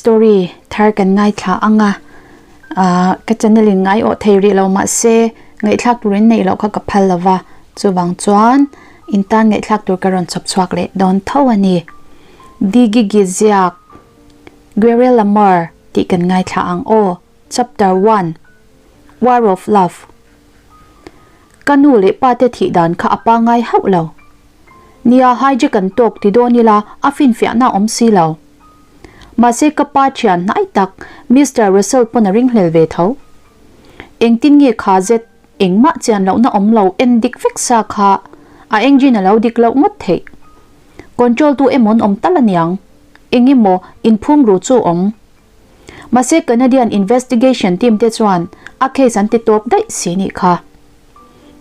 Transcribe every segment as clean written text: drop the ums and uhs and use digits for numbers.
Story thar kan ngaithla ang a, ah ka channel in ngai awh thei rih lo mahse ngaihthlak turin neih loh kha ka phal lo va, chuvang chuan in tan ngaihthlak tur ka rawn chhawp chhuak leh dawn tho a ni. Digigi ziak Guerrilla Lamar tih kan ngaithla ang aw, Chapter 1 War of Love Ka nu leh pa te thih dan kha a pangai hauh lo. Nia hijack an tawk ti dawn ila a finfiahna a awm si lo. Mahse ka pa thian hnai tak Mister Russell pawn a ringhlel ve tho. Engtin nge kha zet engmah chian lohna awm lo en dik vek sa kha a engine a lo dik loh ngawt theih. Control tu emaw an awm tal aniang. Engemaw inphum ru chu awm. Mahse Canadian investigation team te chuan a case an ti tawp daih si nih kha.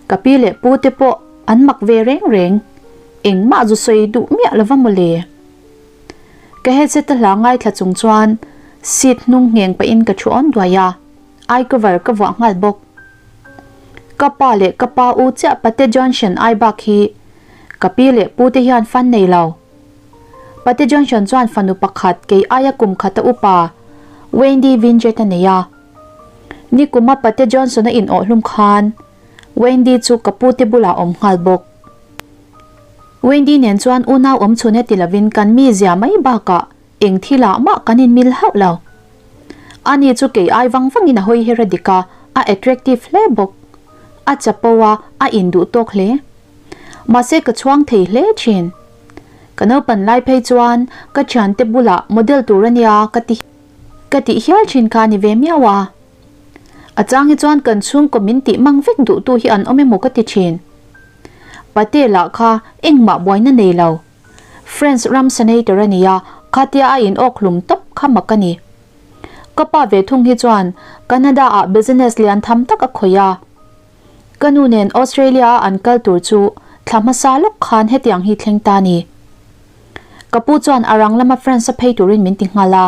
Ka pi leh pu te pawh an mak ve reng reng, engmah zu sawi duh miah lova mawle. Ka headset a hla ngaithla chung chuan seat hnung ngheng pahin ka thu awn duai a, eye cover ka vuah nghal bawk. Ka pa leh ka pa u chiah Pate Johnson ai bak hi ka pi leh pu te hian fan nei lo. Pate Johnson chuan fanu pakhat kei aia kum khata upa Wendy Vinjet a nei a. Nikuma Pate Johnson a inawh hlum khan Wendy chu ka pute bulah a awm nghal bawk. Wendy nen chuan unau awm chhun e ti lovin kan mi zia mai bakah eng thilah mah kan inmil hauh lo. Ani chu kei ai vang vangin a hawi her a dik a, a attractive hle bawk. A chapo a, a induh tawk hle. Mahse ka chhuang thei hle thin. Ka naupan lai phei chuan ka thiante bulah model tur a nia ka ti ka tih hial thin kha a ni ve miau a. A chang hi chuan kan chhungkaw min tih mang vek duhtu hi an awm emaw ka ti thin. Pate lah kha engmah buaina nei lo. France ram senator a nia, khatia a in awk hlum tawp kha mak a ni. Ka pa ve thung hi chuan Canada ah business lian tham tak a khawih a. Ka nu nen Australia a an kal tur chu thla hmasa lawk khan hetiang hi thleng ta ni. Ka pu chuan a rang lama France a phei turin min ti nghal a.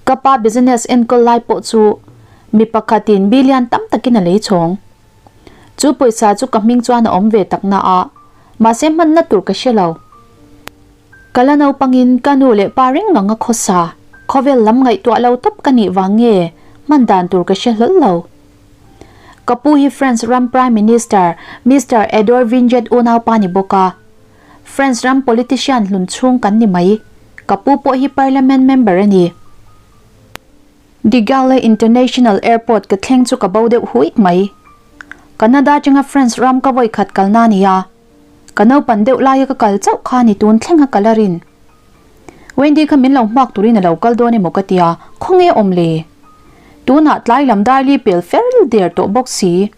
Ka pa business enkawl lai pawh chu mi pakhatin billion tam takin a lei chhawng. Chu pawisa chu ka hming chuan a awm ve tak na a, mahse hmanna tur ka hre lo. Ka la naupangin ka nu leh pa reng ngang a khawsa, khawvel lam ngaihtuah lo tawp ka nih vang nge hman dan tur ka hre hlawl lo. Ka pu hi France ram Prime Minister Mister Edouard Vinjet unaupa ni bawk a. France ram politician hlun chhung kan ni mai. Ka pu pawh hi Parliament member a ni. De Gaulle International Airport ka thleng chu ka bo deuh huih mai. Canada atanga France ram ka vawi khat kalna a ni a. Ka naupan deuh laia ka kal chauh kha ni tun thlenga ka la rin. Wendy kha min lo hmuak turin a lo kal dawn emaw ka tia, khawnge awm le? Tunah tlai lam darli pel fer der tawh bawk si.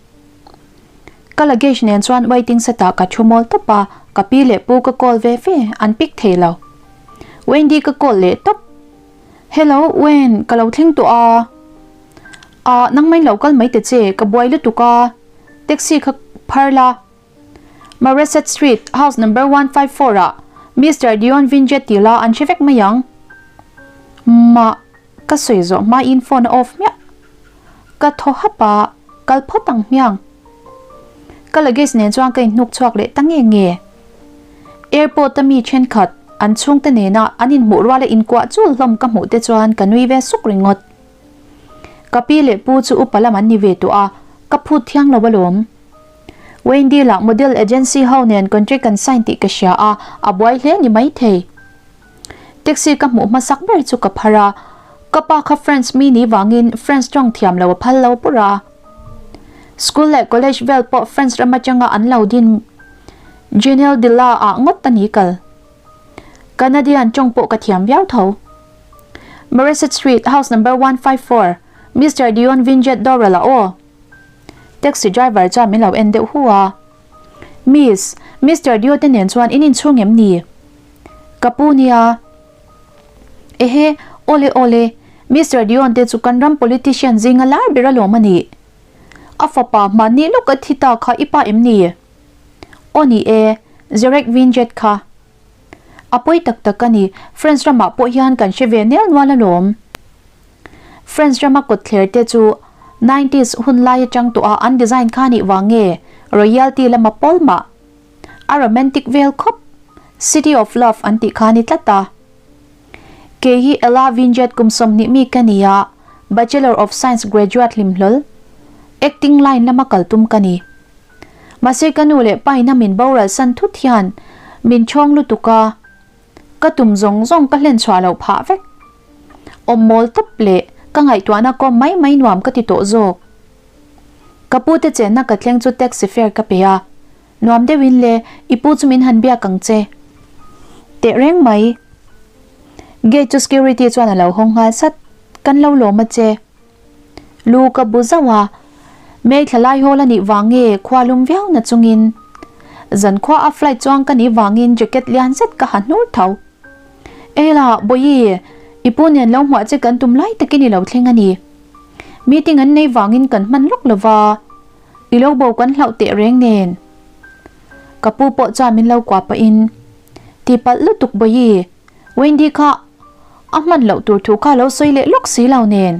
Ka luggage nen chuan waiting set ah ka thu mawl tawp a, ka pi leh pu ka call ve ve, an pick thei lo. Wendy ka call leh tawp. Hello Wen, ka lo thleng tawh a. Ah, nangmain lo kal mai ta che, ka buai lutuk a. Taxi kha phar la. Mareset Street, house number 154 ah Mister Dion Vinjet tih la an hre vek mai ang. Mah, ka sawi zawh hmain phone a off hmiah. Ka thaw hap a, kal phawt ang hmiang. Ka luggage nen chuan ka inhnuk chhuak leh ta nge nge. Airport a mi thenkhat, an chhungte nena an inhmuh ruala inkuah chul hlawm ka hmuh te chuan ka nui ve suk ringawt. Ka pi leh pu chu upa lam an ni ve tawh a, ka phut thiang lo alawm. Wendy lah model agency ho nen contract kan sign tih ka hria a, a buai hle ni maithei. Taxi ka hmuh hmasak ber chu ka phar a, ka pa kha French mi ni vangin French tawng thiam lo a phal lo pur a. School leh college vel pawh French ram atanga an lo din Genel de la ah ngawt a ni kal. Canadian tawng pawh ka thiam viau tho. Morisset Street, house number 154, Mister Dion Vinjet Dorrell a aw. Taxi driver chuan min lo en deuh hu a. Miss, Mister Dio te nen chuan in inchhung em ni? Ka pu nia. Ehe, awle awle, Mister Dion te chu kan ram politician zinga lar ber alawm a nih. A fapa hmanni lawk a thi ta kha i pa em ni? Aw ni e, Zerek Vinjet kha. A pawi tak tak a ni, France ramah pawh hian kan hre ve nel nual alawm. France rama kawtthler te chu nineties hun lai atang tawha an design kha nih vang nge royalty lama pawl mah a romantic vel khawp City of Love an tih kha ni tlat a. Kei hi Ella Vinjet kum 20 mi ka ni a, Bachelor of Science graduate hlim hlawl, acting line lama kal tum ka ni. Mahse ka nu leh pa ina min boral san thut hian min chhawng lutuk a, ka tum zawng zawng ka hlen chhuah loh phah vek. Awm mawl tawp leh ka ngaihtuahna kawm mai mai nuam ka ti tawh zawk. Ka pu te chenna ka thleng chu taxi fare ka pe a, Nuam deuhin le, i pu chu min han biak ang che. Teh reng mai. Gate chu security chuan a lo hawng nghal sat, Kan lo lawm a che. Lu ka bu zauh a, May thla lai hawl a nih vang nge khua lum viau na chungin. Zan khua a flight chuang ka nih vangin jacket lian zet ka ha hnur tho. Ela, Bawihi, i pu nen lo hmuah che kan tum lai takin i lo thleng a ni. Meeting an nei vangin kan hman lawk lo va, i lo bo kan hlauh teh reng nen. Ka pu pawh chuan min lo kuah pahin, Tipalh lutuk Bawihi, Wendy kha a hman loh tur thu kha lo sawi leh lawk si lo nen.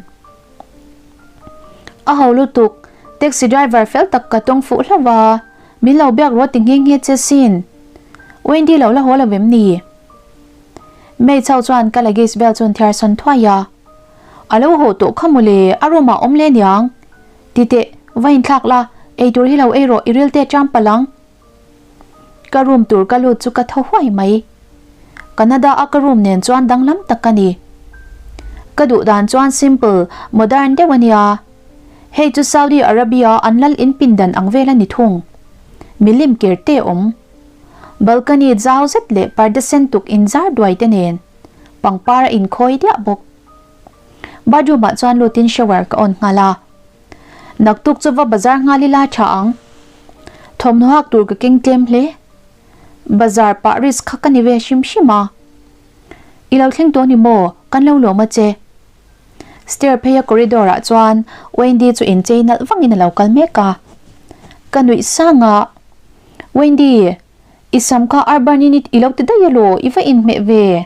A ho lutuk, taxi driver fel tak ka tawng fuh hlauh va, min lo biak rawh ti nghe nghe che sin. Wendy lo la haw lo vem ni? Maid chho chuan ka luggage bel chu an thiar sawn thuai a. A lo haw tawh kha mawle, a room ah awm le niang. Ti teh, va inthlak la, eitur hi lo ei rawh, i ril te ṭam palh ang. Ka room tur ka lut chu ka thaw huai mai. Canada a ka room nen chuan danglam tak a ni. Ka duh dan chuan simple, modern deuh a nia. Hei chu Saudi Arabia an lal in pindan ang vel a ni thung. Milim ker te awm. Balcony zau zet leh parda sen tuk inzar duai te nen pangpar a inkhawi diah bawk. Bathroom ah chuan lutin shower ka on nghal a. Naktuk chu va bazar nghal ila tha ang. Thawmhnaw hak tur ka keng tlem hle. Bazar pah risk kha ka ni ve hrim hrim a. I lo thleng tawh ni maw? Kan lo lawm a che. Stair phei a corridor ah chuan Wendy chu inchei nalh vangin a lo kal mek a. Ka nuih sang a, Wendy, i sam kha urban in i lo ti daih elaw? I va inhmeh ve.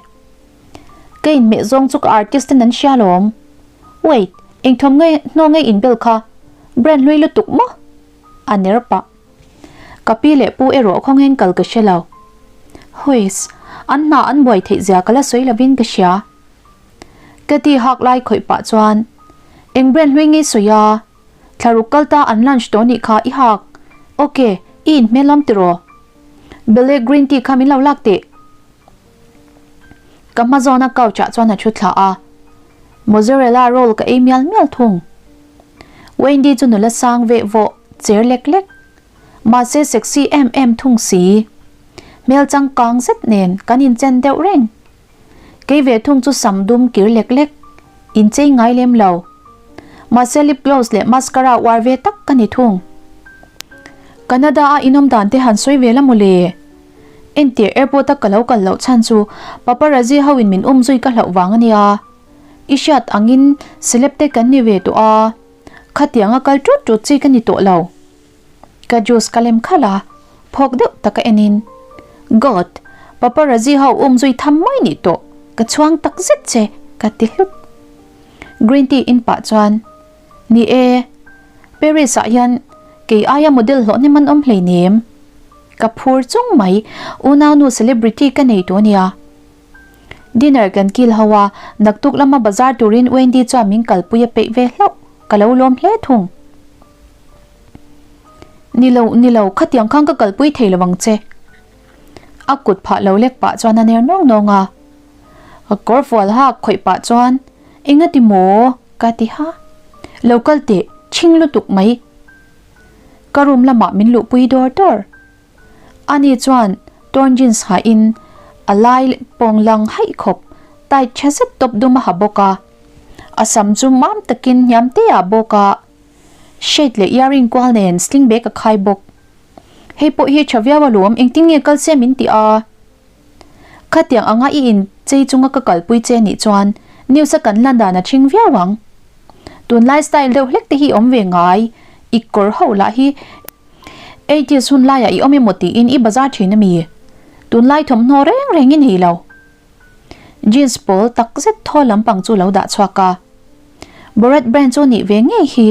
Ka inhmeh zawng chu ka artist ten an hria alawm. Wait, eng thawm nge hnaw nge inbel kha? Brand hlui lutuk maw? A ner pah. Ka pi leh pu erawh khawngin kal ka hre lo. Huiss, an hna an buai theih zia ka la sawi lovin ka hria. Ka ti hak lai khawih pah chuan, Eng brand hlui nge sawi a? Thlaruk kal ta an lunch tawh nih kha i hak. Ok, i inhmel awm tiraw? Belle green tea kha min lo lak teh. Ka hma zawna couch ah chuan a thu thla a, mozzarella roll ka ei mial mial thung. Wendy chu nula sang veh vawh cher lek lek, mahse sexy em em thung si. Hmel changkang zet nen kan inchen deuh reng. Kei ve thung chu sam dum kir lek lek, inchei ngai lem lo. Mahse lip gloss leh mascara uar ve tak ka ni thung. Canada a inawm dan te han sawi ve la mawle. Entir airport a ka lo kal loh chhan chu paparazzi ho in min um zui ka hlauh vang a nia. I hriat angin celeb te kan ni ve tawh a, khatiang a kal tut tut chi ka ni tawh lo. Ka juice ka lem khalh a, phawk deuh taka en in, God, paparazzi ho um zui tham mai nih tawh, ka chhuang tak zet che ka ti hlup. Green tea in pah chuan, Ni e, Paris ah hian kei aia model hlawh hnem an awm hleinem. Ka phur chung mai, unaunu celebrity ka nei tawh ania. Dinner kan kil ho a, naktuk lama bazar turin Wendy chuan min kalpui a peih ve hlauh, ka lo lawm hle thung. Ni lo, ni lo, khatiang khan ka kalpui thei lo ang che. A kut phah lo lek pah chuan a ner nawng nawng a. Ka kawr fual hak khawih pah chuan, Engati maw? ka ti ha. Lo kal teh, chhing lutuk mai. Ka room lamah min luhpui dawr dawr. Ani chuan torn jeans ha in a lai pawng lang haih khawp tight tha zet tawp dum a ha bawk a. A sam chu mam takin hniam te ah bawk a shade leh earring kual nen sling bag a khai bawk. Hei pawh hi tha viau alawm engtin nge kal se min ti a. Khatiang anga i in chei chunga ka kalpui che nih chuan news a kan lan dan a thing viau ang. Tunlai style deuh hlek te hi awm ve ngai, i kawr ho lah hi eighties hun laiah i awm emaw tiin i bazar thin a mi? Tunlai thawmhnaw reng reng i nei lo. Jeans pawl tak zet thaw lampang chu lo dah chhuak a. Borat brand chu nih ve ngei hi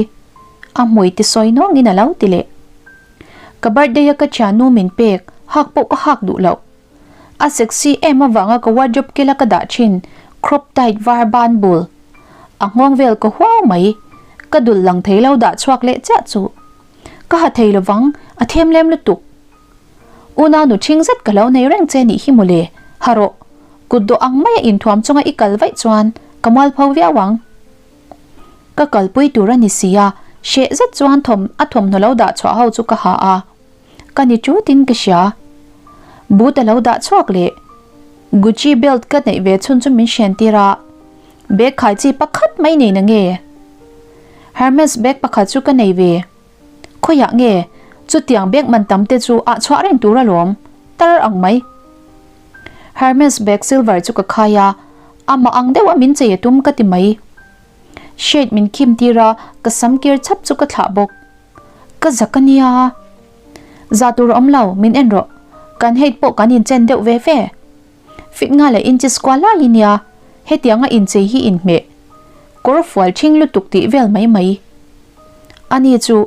a hmui ti sawi nawngin a lo ti leh. Ka birthday a ka thiannu min pek hak pawh ka hak duh loh. A sexy em avanga ka wardrobe kila ka dah thin. Crop tight var ban bul. A nghawng vel ka huau mai. Ka dul lang thei lo dah chhuak leh chiah chu. Ka ha thei lovang, a them lem lutuk. Unau nu ṭhing zet ka lo nei reng che nih hi mawle, ha rawh. Kut dawh ang maia inthuam chunga i kal vaih chuan ka mualpho viau ang. Ka kalpui tur a ni si a, hreh zet chuan thawm a thawmhnaw lo dah chhuah ho chu ka ha a. Ka ni chutin ka hria. Boot a lo dah chhuak leh Gucci belt ka neih ve chhun chu min hrian tir a, bag khai chi pakhat mai nei na nge? Hermes bag pakhat chu ka nei ve. Khawiah nge chutiang bag man tam te chu ah chhuah reng tur alawm, tar ang mai. Hermes bag silver chu ka khai a, amah ang deuh a min chei a tum ka ti mai. Shade min khim tir a, ka sam kir chhap chu ka thlah bawk. Ka zak a nia. Za tur a awm lo, min en rawh. Kan height pawh kan inchen deuh ve ve. Fit nga leh inches kual lai i nia, hetianga inchei hi inhmeh. Kawr fual ṭhing lutuk tih vel mai mai. Ani chu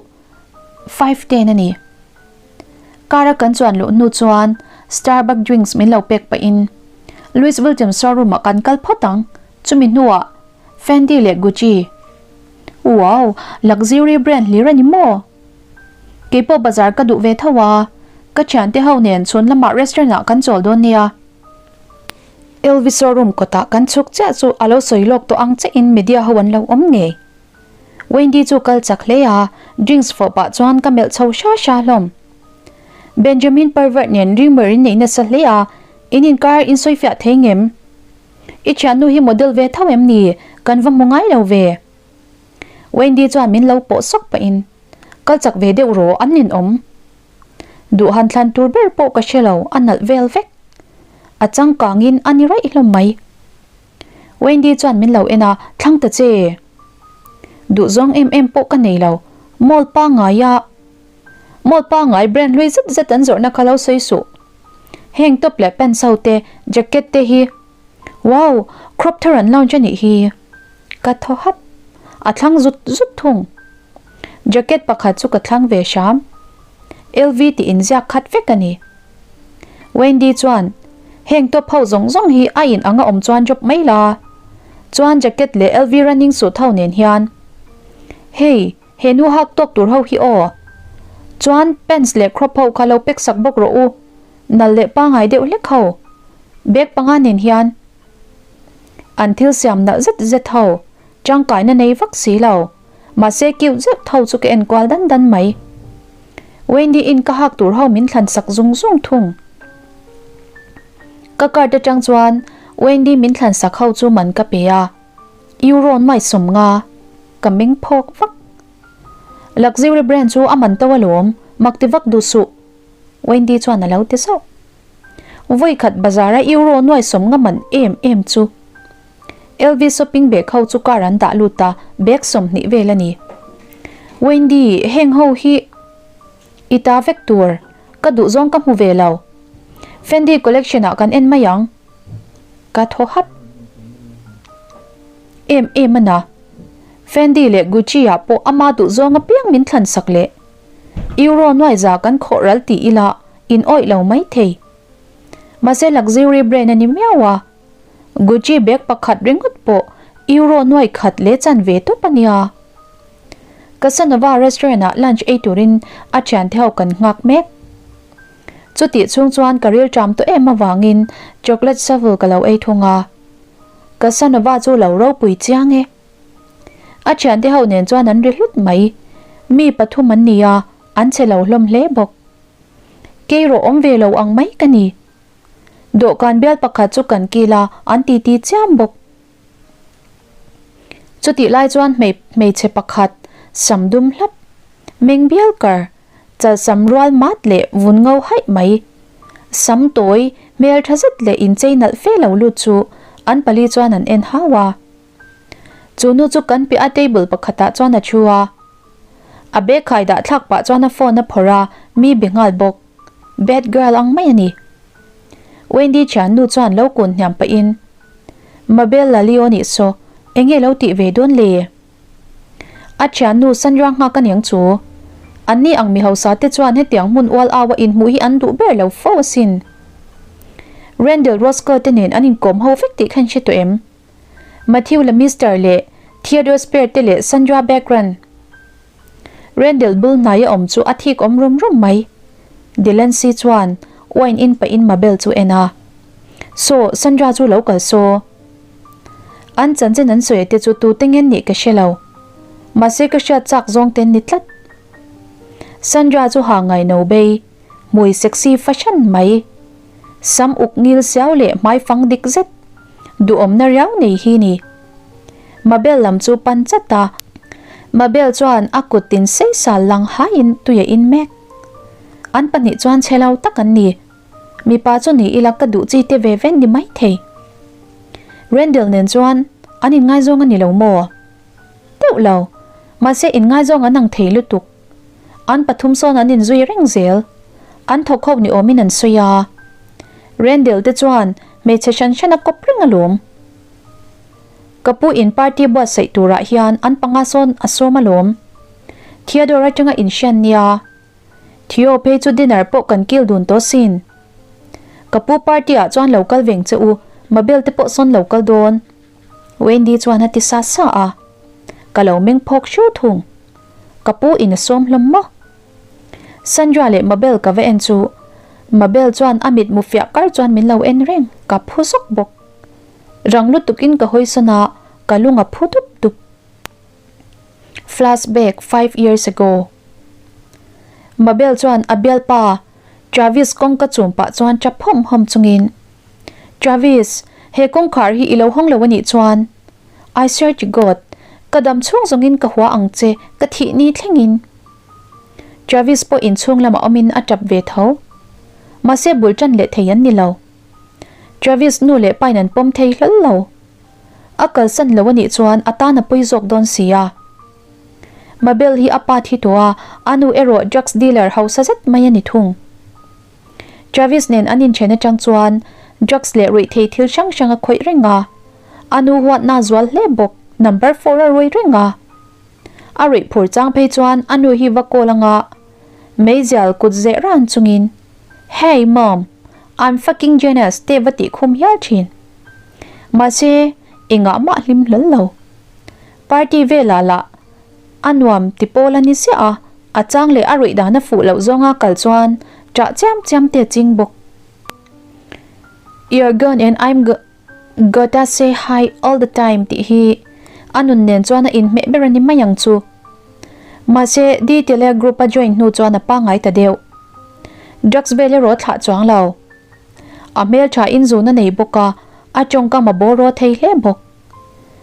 5'10 a ni. Car a kan chuan luh hnu chuan Starbuck drinks min lo pek pahin Louis Vuitton showroom ah kan kal phawt ang, chumi hnuah Fendi leh Gucci. Wow, luxury brand hlir a ni maw? Keipawh bazar ka duh ve tho a, ka thiante ho nen chhun lamah restaurant ah kan chawl dawn nia. LV showroom kawtah kan chhuk chiah chu a lo sawi lawk tawh ang chiahin media ho an lo awm ngei. Wendy chu kal chak hle a, drinks fawh pah chuan ka melh chho hra hra hlawm. Benjamin pervert nen rumour in nei nasa hle a, in inkar in sawifiah thei ngem? I thiannu hi model ve tho em ni? Kan va hmu ngai lo ve. Wendy chuan min lo pawh sawk pahin, Kal chak ve deuh rawh, an ninawm. Duh han thlan tur ber pawh ka hre lo, a nalh vel vek. A changkangin a ni raih hlawm mai. Wendy chuan min lo en a, Thlang ta che. Duh zawng em em pawh ka nei lo, mall pangaia mall pangai brand hlui zet zet an zawrhna kha lo sawi suh. Heng top leh pants ho te, jacket te hi Wow! Crop thar an launch a nih hi. Ka thaw hap. A thlang zut zut thung. Jacket pakhat chu ka thlang ve hram. LV tih inziak khat vek a ni. Wendy chuan, Heng top ho zawng zawng hi a in anga awm chuan drop mai la. Chuan jacket leh LV running suit ho nen hian. Hei, he nu hak tawk tur ho hi aw. Chuan pants leh crop ho kha lo pack sak bawk rawh u. Nal leh pangai deuh hlek ho. Bag panga nen hian an thil siam nalh zet zet ho. Tangkaina nei vak si lo. Mahse cute zeuh tho chu ka en kual dan dan mai. Wendy in ka hak tur ho min thlan sak zung zung thung. Ka card atang chuan Wendy min thlan sak ho chu man ka pe a. Euro nuai 50 ka meng phawk vak. Luxury brand chu a man to alawm, mak ti vak duh suh. Wendy chuan a lo ti zauh. Vawikhat bazar a euro nuai 50 man em em chu. LV shopping bag ho chu car an dah lut a, bag 20 vel a ni. Wendy, heng ho hi i ta vek tur, ka duh zawng ka hmu ve lo. Fendi collection ah kan en mai ang. Ka thaw hap. Em em a na. Fendi leh Gucci ah pawh ama duh zawng apiang min thlan sak leh. Euro nuai za kan khawh ral tih ila in awih lo mai thei. Mahse luxury brand a ni miau a. Gucci bag pakhat ringawt pawh euro nuai khat leh chan ve tawp a nia. Casanova restaurant ah lunch ei turin a thiante ho kan nghak mek. Chutih chhung chuan ka ril ṭam tawh em avangin chocolate shovel ka lo ei thung a. Casanova chu lo ropui chiang e. A thiante ho nen chuan an ri hlut mai. Mi pathum an ni a, an che lo hlawm hle bawk. Kei rawh awm ve lo ang mai ka ni. Dawhkan bial pakhat chu kan kil a, an titi chiam bawk. Chutih lai chuan hmeichhe pakhat sam dum hlap, meng bial kar, chalsam rual mat leh vun ngo haih mai. Sam tawi, hmel tha zet leh inchei nalh fe lo lut chu an pali chuan an en hau a. Chu nu chu kan piah a table pakhatah chuan a thu a. A bag khai dah thlak pah chuan a phone a phawrh a, mi be nghal bawk. Bad girl ang mai a ni. Wendy thiannu chuan lo kun hniam pahin, Mabel Lalio nih saw, enge lo tih ve dawn le? A thiannu Sandra nghak a niang chu. Anni ang mi hausa te chuan hetiang hmun ual au a inhmuh hi an duh ber lo fo asin. Randall Roscoe te nen an inkawm ho vek tih kha in hre tawh em? Matthew Lamister leh Theodore Spear te leh Sandra Backran. Rendell bul hnaia awm chu a thik awm rum rum mai. Delancey chuan wine in pahin Mabel chu en a. Saw, Sandra chu lo kal saw. An chanchin an sawi te chu tu te ngen nih ka hre lo. Mahse ka hriat chak zawng te an ni tlat. Sandra chu ha ngai no bei, hmui sexy fahran mai. Sam uk ngil siau leh hmai fang dik zet, duhawmna riau nei hi ni. Mabel lam chu pan chat a, Mabel chuan a kut tin sei sal lang haiin tui a in mek. An pahnih chuan chhe lo tak an ni. Mipa chu ni ila ka duh chi te ve ve ni mai thei. Rendell nen chuan an inngaizawng a ni lo maw? Deuh lo. Mahse inngaizawng an ang thei lutuk. An pathum sawn an inzui reng zel. An thawk ho ni awmin an sawi a. Rendell te chuan hmeichhe hran hran a kawp reng alawm. Ka pu in party buatsaih turah hian an panga sawn a sawm alawm. Theodore atanga inhrian nia. Theo phei chu dinner pawh kan kil dun tawh sin. Ka pu party ah chuan lo kal veng che u, Mabel te pawh sawn lo kal dawn. Wendy chuan a ti sa sa a. Ka lo meng phawk hru thung. Ka pu in a sawm hlawm maw? Sandra leh Mabel ka va en chu Mabel chuan a mitmu fiah kar chuan min lo en reng, ka phu zawk bawk. Rang lutukin ka hawi sawn a, ka lung a phu dup dup. Flashback five years ago. Mabel chuan a bialpa Travis kawngka chum pah chuan tap hawm hawm chungin, Travis, he kawngkhar hi i lo hawng lo a nih chuan I swear to God, ka dam chhung zawngin ka hua ang che, ka thih ni thlengin. Travis pawh inchhung lamah awmin a tap ve tho. Mahse bul tan leh thei an ni lo. Travis nu leh pain an pawm thei hlawl lo. A kalsan lo a nih chuan a tan a pawi zawk dawn si a. Mabel hi a pa thi tawh a, a nu erawh drugs dealer hausa zet mai a ni thung. Travis nen an inthen atang chuan drugs leh ruihthei thil hrang hrang a khawih reng a. A nu huatna a zual hle bawk, number four a rui reng a. A ruih phur chang phei chuan a nu hi va call anga meizial kut zeh ran chungin, Hey mom, I'm fucking genius te va tih khum hial thin. Mahse, engah mah hlim hlawl lo. Party velah lah a nuam ti pawl a ni ziah a, a chang leh a ruih dan a fuh loh zawnga kal chuan ṭah chiam chiam te a ching bawk. You're gone and I'm gotta say hi all the time tih hi a nun nen chuan a inhmeh ber a ni mai ang chu. Mahse, Dtele group a join hnu chuan a pangngai ta deuh. Drugs vel erawh a thlah chuang lo. A hmeltha inzun a nei bawk a, a tawngkam a bawraw thei hle bawk.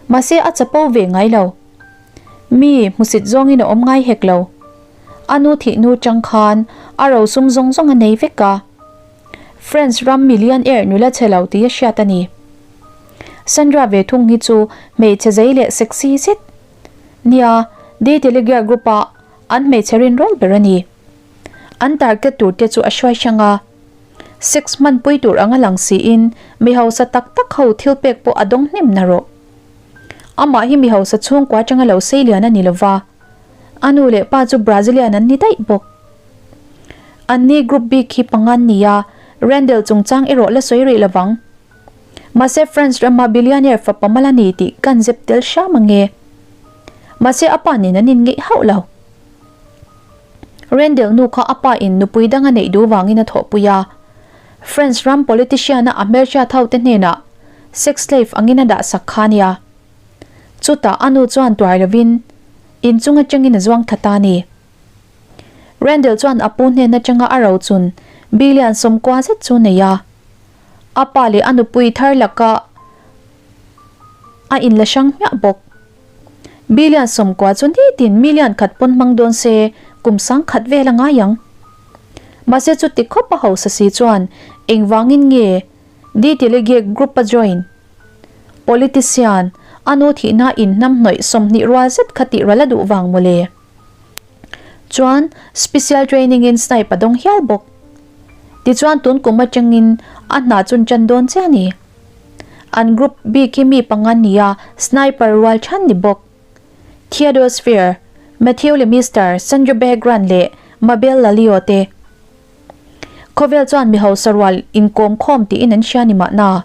Mahse a chapo ve ngai lo. Mi hmusit zawngin a awm ngai hek lo. A nu thih nu chang khan a rosum zawng zawng a nei vek a. France ram millionaire nula chhe lo tih a hriat a ni. Sandra ve thung hi chu hmeichhe zei leh sexy zet. Nia, Day Telegear group ah an hmeichhe rinrawl ber a ni. An target tur te chu a hruai hrang a. Sex hmanpui tur anga lang siin mi hausa tak tak ho thil pek pawh a dawng hnem na rawh. Amah hi mi hausa chhungkua atanga lo sei lian a ni lova, a nu leh pa chu Brazilian an ni daih bawk. Anni group bik hi panga an ni a, Randall chungchang erawh la sawi rih lovang. Mahse France rama billionaire fapa mal a ni tih kan zep tel hram ange. Mahse a pa nen an inngeih hauh lo. Rendell nu kha a pa in nupui dang a neih duh vangin a thawhpui a. France ram politician a a hmelhriat ho te hnenah sex slave angin a dahsak kha nia. Chutah a nu chuan tuar lovin inchung atangin a zuang thla ta a ni. Rendell chuan a pu hnen atanga a rochun billion 90 zet chu nei a. A pa leh a nupui thar lakah a inla hrang hmiah bawk. Billion 90 chu nitin million khat pawn hmang dawn se kum sang khat vel a ngai ang. Mahse chuti khawp a hausa si chuan engvangin nge Di Telegeek group a join? Politician, a nu thihna in hnamhnawih 20 rual zet kha tih ral a duh vang mawle. Chuan special training in snipe a dawng hial bawk. Tichuan tun kum atangin a hna chun tan dawn chiah a ni. An group bik hi mi panga nia sniper rual than ni bawk. Theodore Sphere, Matthew Lemister, Sandra Berggrun leh Mabel Lalio te. Khawvel chuan mi hausa rual inkawm khawm tiin an hria ni mahna.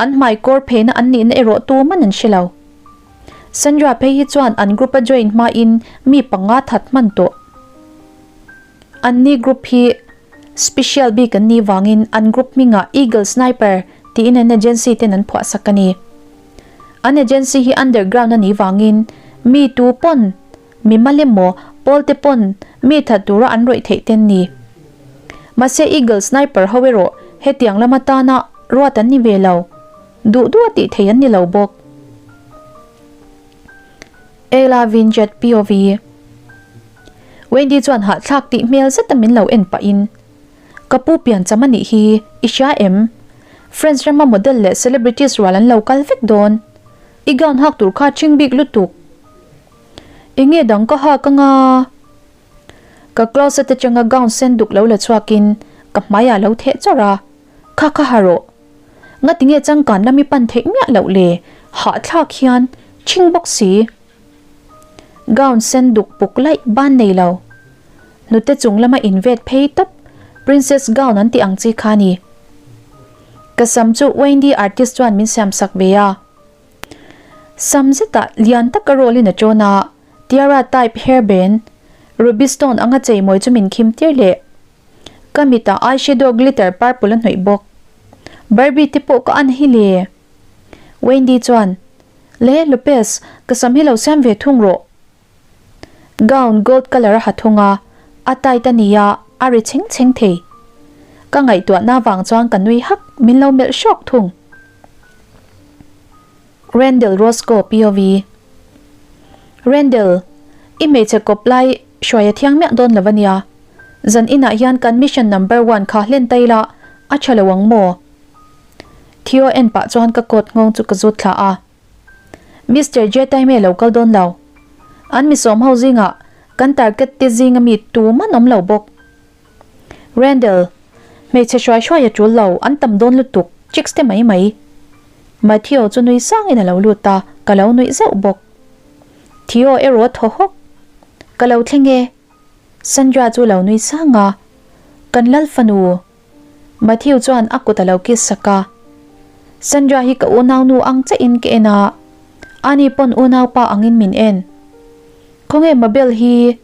An hmai kawr pheina an nihna erawh tuman an hre lo. Sandra phei hi chuan an group a join hmain mi panga that hman tawh. Anni group hi special bik an nih vangin an group hmingah Eagle Sniper tiin an agency ten an phuahsak a ni. An agency hi underground a nih vangin mi tu pawn, mi mal emaw, pawl te pawn mi that tura an rawih theih te an ni. Mahse Eagle Sniper ho erawh hetiang lam atana ruat an ni ve lo. Duh duh a tih theih an ni lo bawk. Ela Vinjet POV. Wendy chuan hahthlak tih hmel zeta min lo en pahin, Ka pu piancham a nih hi, i hria em? Friends rama model leh celebrities rual an lo kal vek dawn. I gown hak tur kha ching bik lutuk. Enge dang ka hak anga? Ka closet atanga gown sen duk lo la chhuakin ka hmaiah lo theh chawrh a, Kha kha ha rawh. Ngatinge changkan lam i pan theih miah loh le? Hahthlak hian ching bawk si. Gown sen duk puk laih ban nei lo. Hnute chung lama invet phei tawp princess gown an tih ang chi kha a ni. Ka sam chu Wendy artist chuan min siam sak ve a. Sam zetah lian taka roll in a tawn a, tiara type hair band, ruby stone anga cheimawi chu min khim tir leh. Ka mitah eyeshadow glitter purple a hnawih bawk. Barbie te pawh ka an hi le. Wendy chuan, Le, Lopez, ka sam hi lo siam ve thung rawh. Gown gold colour a ha thung a, a tight a nia, a ri chheng chheng thei. Ka ngaihtuahna vang chuan ka nui hak, min lo melh hrawk thung. Randall Roscoe POV. Randall, i hmeichhe kawp lai hruai a thiang miah dawn lo a nia. Zan inah hian kan mission number one kha hlen ta ila a tha lo ang maw? Theo en pah chuan ka coat nghawng chu ka zut thla a. Mister J Taime lo kal dawn lo. An misawm ho zingah kan target te zinga mi tuman awm lo bawk. Randall, hmeichhe hruai hruai a tul lo, an tam dawn lutuk, chicks te mai mai. Matthew chu nui sangin a lo lut a, ka lo nuih zauh bawk. Theo erawh a thaw hawk. Ka lo thleng e. Sandra chu lo nui sang a, Kan lal fanu. Matthew chuan a kut a lo kiss sak a. Sandra hi ka unaunu ang chiahin ka en a, ani pawn unaupa angin min en. Khawnge Mabel hi?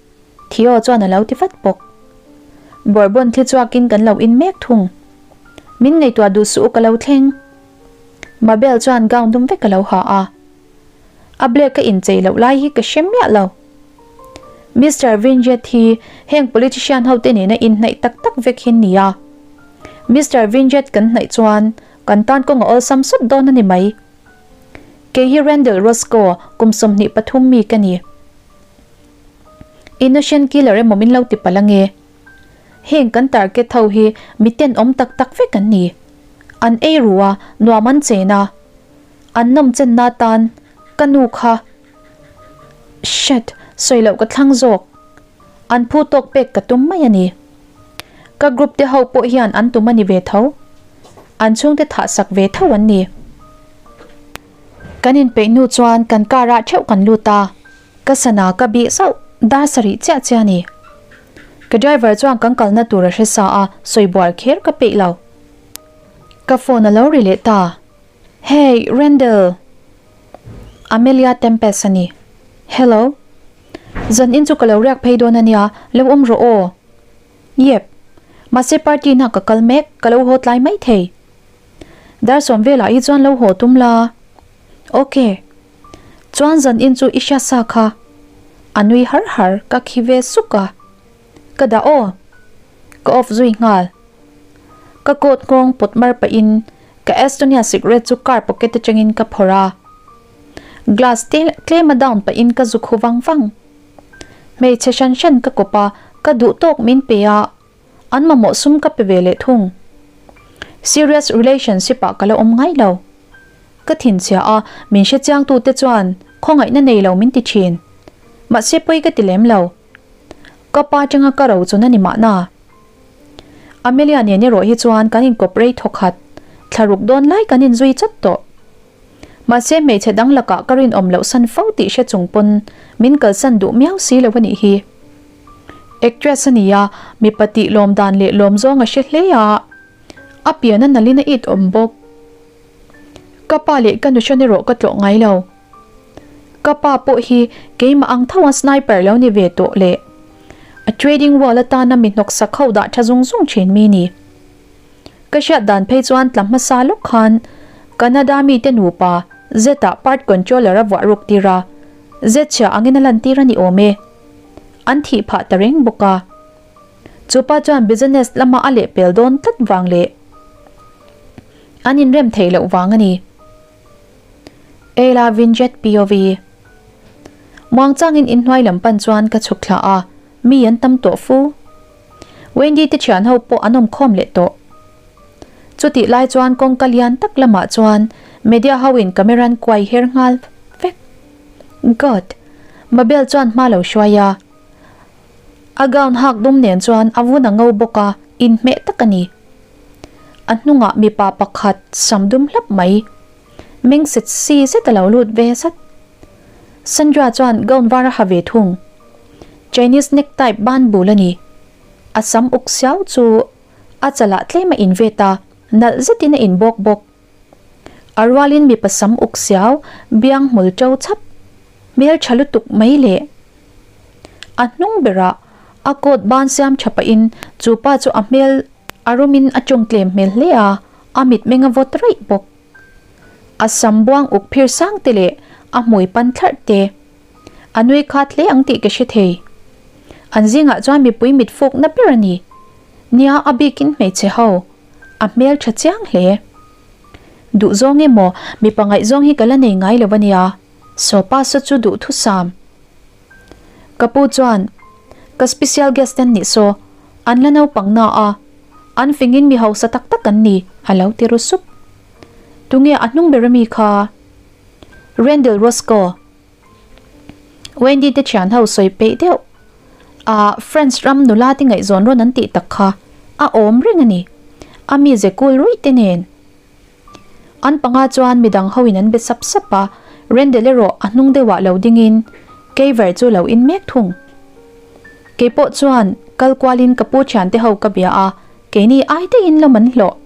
Theo chuan a lo ti vat bawk. Bourbon thli chhuakin kan lo in mek thung. Min ngaihtuah duh suh u ka lo thleng. Mabel chuan gown dum vek a lo ha a. A black a inchei loh lai hi ka hre miah lo. Mister Vinjet hi heng politician ho te nena inhnaih tak tak vek hi ni a. Mister Vinjet kan hnaih chuan kan tan kawng a awlsam sawt dawn a ni mai. Kei hi Randall Roscoe kum 23 mi ka ni. Innocent killer emaw min lo ti palh ange. Heng kan target ho hi mi tenawm tak tak vek an ni. An ei ru a, nuam an chen a. An nawm chenna atan ka nu kha Shit! Sawi loh ka thlang zawk. An phu tawk pek ka tum mai a ni. Ka group te ho pawh hian an tum a ni ve tho. An chhungte thah sak ve tho an ni. Kan inpeih hnu chuan kan car ah theuh kan lut a. Ka sana ka bih zauh dar sarih chiah chiah a ni. Ka driver chuan kan kalna tur a hre sa a, sawi buar kher ka peih lo. Ka phone a lo ri leh ta. Hey, Randall! Amelia Tempest a ni. Hello. Zan in chu ka lo riak phei dawn a nia, lo awm rawh aw. Yep. Mahse party na ka kal mek, ka lo haw tlai mai thei. Dar sawm velah hi chuan lo haw tum la. Ok. Chuan zan in chu i hria sa kha. A nui har har, ka khi ve suk a. Ka dah aw. Ka off zui nghal. Ka coat nghawng pawt mar pahin ka Estonia cigarette chu car pocket atangin ka phawrh a. Glass te tlem a down pahin ka zu khu vang vang. Hmeichhe hran hran ka kawp a, ka duh tawk min pe a, an mamawh sum ka pe ve leh thung. Serious relationship ah ka la awm ngai lo. Ka thinchhia a, min hrechiang tute chuan khawngaihna nei lo min ti thin. Mahse pawi ka ti lem lo. Ka pa atanga ka ro chun a ni mahna. Amelia nen erawh hi chuan kan inkawp rei thawk khat, thla ruk dawn lai kan inzui chawt tawh. Mahse hmeichhe dang lakah ka rinawm loh san fo tih hre chung pawn min kalsan duh miau si lo a nih hi. Actress a ni a, mipa tih lawm dan leh lawm zawng a hre hle a, a pian a nalhin a it awm bawk. Ka pa leh ka nuhrawn erawh ka tlawh ngai lo. Ka pa pawh hi keimah ang tho a sniper lo ni ve tawh leh a trading wall atana mi hnawksak ho dah tha zung zung thin mi ni. Ka hriat dan phei chuan tla hmasa lawk khan Canada mite nupa Z-ah part controller a vuah ruk tir a, Z chhia angin a lantir a ni awm e. An thih phah ta reng bawk a. Chu pa chuan business lama a lehpel dawn tlat vang leh an inrem theih loh vang a ni. Ela Vinjet POV. Muangchangin inhnuai lam pan chuan ka chhuk thla a, mi an tam tawh fu. Wendy te thian ho pawh an awm khawm leh tawh. Chutih lai chuan kawngka lian tak lamah chuan media ho in camera an kuai her nghal vek. God! Mabel chuan hma lo hruai a. A gown hak dum nen chuan a vun a ngo bawk a, inhmeh tak a ni. A hnungah mipa pakhat sam dum hlap mai. Meng set si zet a lo lut ve zat. Sandra chuan gown var a ha ve thung. Chinese necktie ban bul a ni. A sam uk siau chu a chalah tlem a invet a, nalh zetin a inbawk bawk. A rualin mipa sam uk siau biang hmul to chhap hmel tha lutuk mai leh a hnung berah a coat ban siam tha pahin chu pa chu a hmel a rawmin a tawng tlem hmel hle a, a mitmeng a vawt raih bawk. A sam buang uk phir sang te leh a hmui pan thlarh te a nui khat hle ang tih ka hre thei. An zingah chuan mipui mit fukna ber a ni. Nia a bikin hmeichhe ho a hmel tha chiang hle. Duhzawng emaw mipa ngaihzawng hi ka la nei ngai lo a nia, Sopa saw chu duhthusam. Ka pu chuan, Ka special guest an nih saw, an la naupang na a, an fingin mi hausa tak tak an ni, a lo ti ru sup. Tunge a hnung ber ami kha? Randall Roscoe. Wendy te thian ho sawi peih deuh. A France ram nula te ngaihzawn rawn an tih tak kha a awm reng a ni. A mize kul ruih te nen. An panga chuan midang ho in an be sap sap a, Rendel erawh a hnung deuh ah lo ding in Keiver chu lo in mek thung. Keipawh chuan kal kual in ka pu thian te ho ka bia a, keini ai te in lawm an hlawh.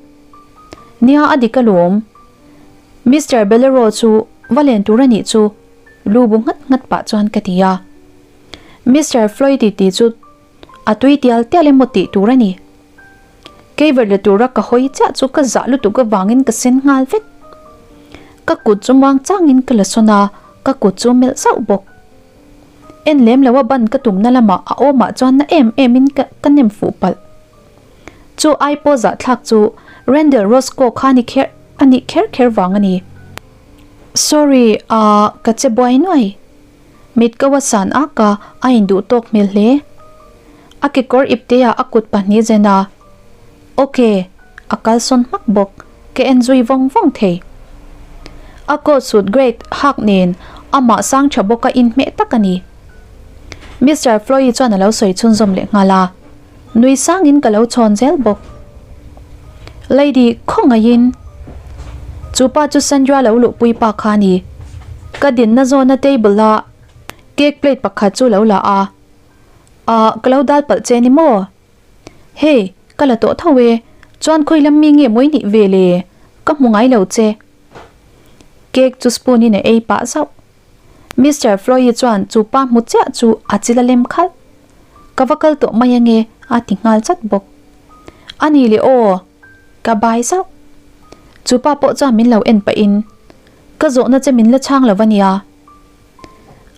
Nia a dik alawm. Mister Bellero chu va len tur a nih chu lu bu nghat nghat pah chuan ka ti a. Mister Floyd titi chu a tui tial tial emaw tih tur a ni. Keiver la tura ka hawi chiah chu ka zah lutuk avangin ka sen nghal vek. Ka kut chu muang changin ka la sawn a, ka kut chu melh zauh bawk. En lem lo a ban ka tumna lamah a awmah chuan na em em in ka ka nem fuh palh. Chu ai pawh zahthlak chu Randall Roscoe kha ni kher a nih kher kher vang a ni. Sorry, ah ka che buai nuai. Mit ko a san ak a, a induh tawk hmel hle. A kekawr ipte ah a kut pahnih zen a. Ok, a kalsawn hmak bawk, ka en zui vawng vawng thei. A coat suit grade hak nen amah sang tha bawk a inhmeh tak a ni. Mister Floyd chuan a lo sawi chhunzawm leh nghal a. Nui sangin ka lo chhawn zel bawk. Lady, khawngaihin. Chu pa chu Sandra lo luhpui pa kha a ni. Ka dinna zawna table a cake plate pakhat chu lo la a. Ah, ka lo dal palh che ni maw? Hey, ka la tawh tho e. Chuan khawi lam mi nge mawi nih ve le? Ka hmu ngai lo che. Cake chu spoon in a ei pah zauh. Mister Floyd chuan chu pa hmu chiah chu a chil a lem khalh. Ka va kal tawh mai ange a ti nghal chat bawk. A ni le aw, ka bai zauh. Chu pa pawh chuan min lo en pahin, Ka zawhna che min la chhang lo va nia.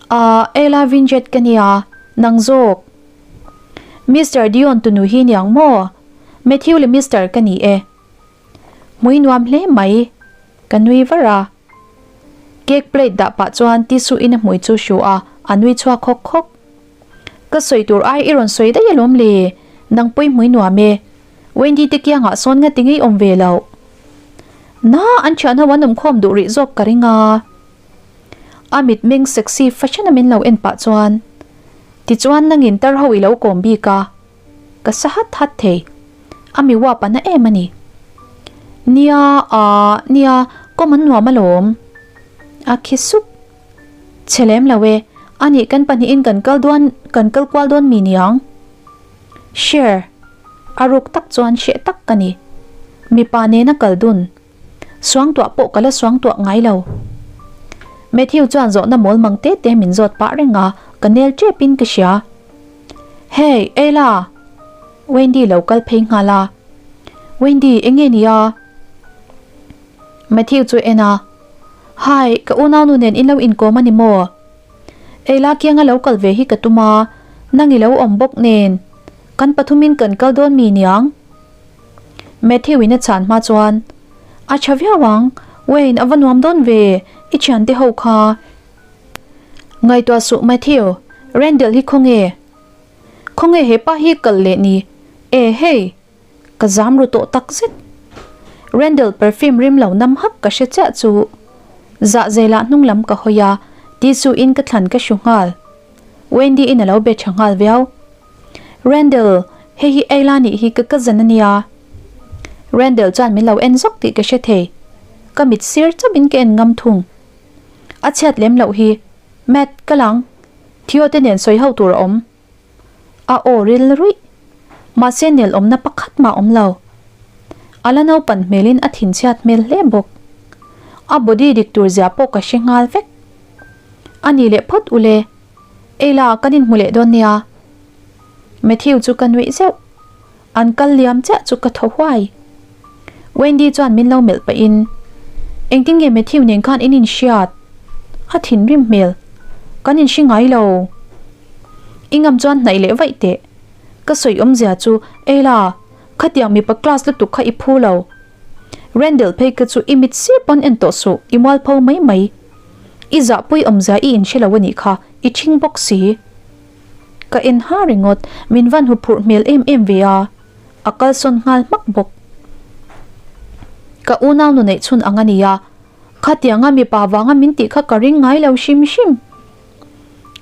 Ahh, Ella Vinjet ka nia, nang zawk. Mister Dion tunu hi niang maw? Matthew leh Mister ka ni e. Hmui nuam hle mai, ka nui var a. Cake plate dah pah chuan tissue in a hmui chu hru a, a nui chhuak khawk khawk. Ka sawi tur ai i rawn sawi daih alawm le, nang pawi hmui nuam e. Wendy te kiangah sawn nga ti ngei awm ve loh. Na, an thian ho an awm khawm duh rih zawk ka ring a. A mitmeng sexy fashion a min lo en pah chuan, Tichuan nangin tar ho i lo kawm bik a. Ka sa hat hat thei. A mi uap a na em a ni. Nia, aah, nia, kawm an nuam alawm. A khi sup. Chhe lem lo e, anih kan pahnihin kan kal dawn, kan kal kual dawn mi niang? Sure. A ruk tak chuan hreh tak ka ni. Mipa nena kal dun. Suangtuah pawh ka la suangtuah ngai lo. Matthew chuan zawhna mawl mang te te min zawt pah reng a, ka nel tep in ka hria. Hey, Ella! Wendy lo kal phei nghal a. Wendy, enge ni a? Matthew chu en a. Hi, ka unaunu nen in lo inkawm a ni maw? Ella kianga lo kal ve hi ka tum a, nang i lo awm bawk nen. Kan pathumin kan kal dawn mi niang? Matthew in a chhan hma chuan, A tha viau ang, Wayne a va nuam dawn ve, i thiante ho kha. Ngaihtuah suh Matthew, Randall hi khawnge? Khawnge he pa hi kal leh ni? E hei! Ka zam ru tawh tak zet. Randall perfume rim lo nam hak ka hre chiah chu. Zahzelah hnung lam ka hawi a, tissue in ka thlan ka hru nghal. Wendy in a lo be tha nghal viau. Randall, hei hi Ayla nih hi ka cousin a nia. Randall chuan min lo en zawk tih ka hre thei. Ka mit sir chauhin ka en ngam thung. A chhiat lem loh hi. Matt, ka lang. Theo te nen sawi ho tur a awm. A aw ril ruih. Mahse nel awmna pakhat mah awm lo. A la naupan hmelin a thinchhiat hmel hle bawk. A body dik tur zia pawh ka hre nghal vek. A ni leh phawt ule. Eila, kan inhmu leh dawn nia. Matthew chu ka nuih zeuh. An kal liam chiah chu ka thaw huai. Wendy chuan min lo melh pahin, Engtin nge Matthew nen khan in inhriat? A thinrim hmel. Kan inhri ngai lo. I ngam chuan hnaih leh vaih teh. Ka sawi awmzia chu, Eila, khatiang mipa class lutuk kha i phu lo. Randall phei kha chu i mit sir pawn en tawh suh, i mualpho mai mai. I zahpui awmzia i inhre lo a nih kha, i ṭhing bawk si. Ka en ha ringawt, min van hu phurh hmel em em ve a, a kalsawn nghal hmak bawk. Ka unau nu neih chhun ang a nia, khatianga mipa vanga min tih kha ka ring ngai lo hrim hrim.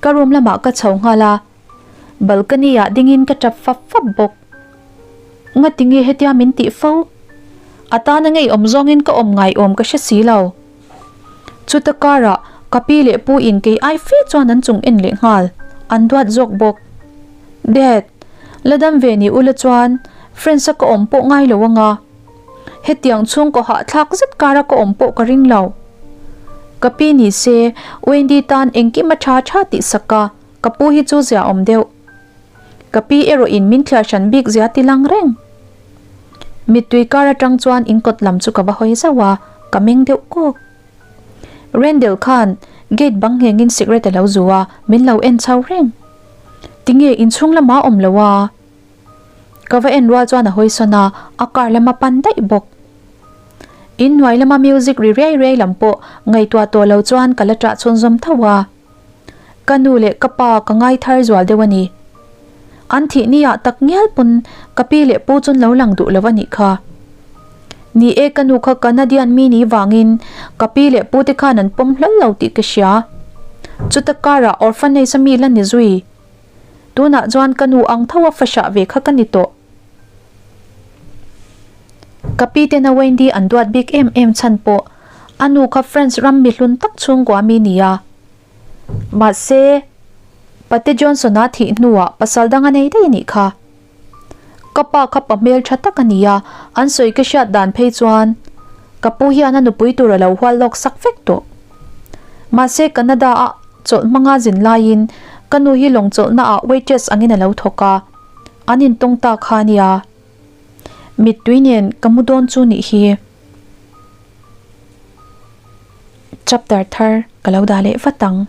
Ka room lamah ka chho nghal a, balcony ah dingin ka tap fap fap bawk. Ngatinge hetia min tih fo? A tana ngeiawm zawngin ka awm ngaiawm ka hre si lo. Chuta karah ka pi leh pu in kei ai fe chuan an chung en leh nghal, an duat zawk bawk. Dad, la dam ve ni ula chuan friends a ka awm pawh ngai lo anga. Hetiang chhungkaw hahthlak zet kara ka awm pawh ka ring lo. Ka pi ni se Wendy tan engkim a tha tha tih sak a, ka pu hi chu zia awm deuh. Ka pi erawh in min thliar hran bik zia ti lang reng. Mittui kar atang chuan in kawt lam chu ka va hawi zauh a, ka meng deuh kawk. Randall khan gate bang nghengin cigarette a lo zu a, min lo en chho reng. Tinge inchhung lamah a awm lo a? Ka va en rual chuan a hawi sawn a, a car lama pan daih bawk. Inhnuai lama music ri riai riai lam pawh ngaihtuah tawh lo chuan ka la ṭah chhunzawm tho a. Ka nu leh ka pa ka ngai thar zual deuh a ni. An thih ni ah tak ngial pawn ka pi leh pu chun lo lang duh lo a nih kha. Ni e ka nu kha Canadian mi ni vangin ka pi leh pu te khan an pawm hlawl lo tih ka hria. Chuta karah orphanage a mi la ni zui. Tunah chuan ka nu ang tho a fahrah ve kha ka ni tawh. Ka pi tena Wendy an duat bik em em chhan pawh a nu kha France ram mihlun tak chhungkua mi nia. Mahse, Pate Johnson-a thih hnuah pasal dang a nei daih a nih kha. Ka pa kha pa hmel tha tak a ni a, an sawi ka hriat dan phei chuan ka pu hian a nupui tur a lo hual lawk sak vek tawh. Mahse, Canada-a chawlh hmanga zin laiin ka nu hi lawng chawlhnaah waitress angin a lo thawk a, an intawng ta kha a nia. Mittui nen ka mu dawn chu nih hi. Chapter thar ka lo dah leh vat ang.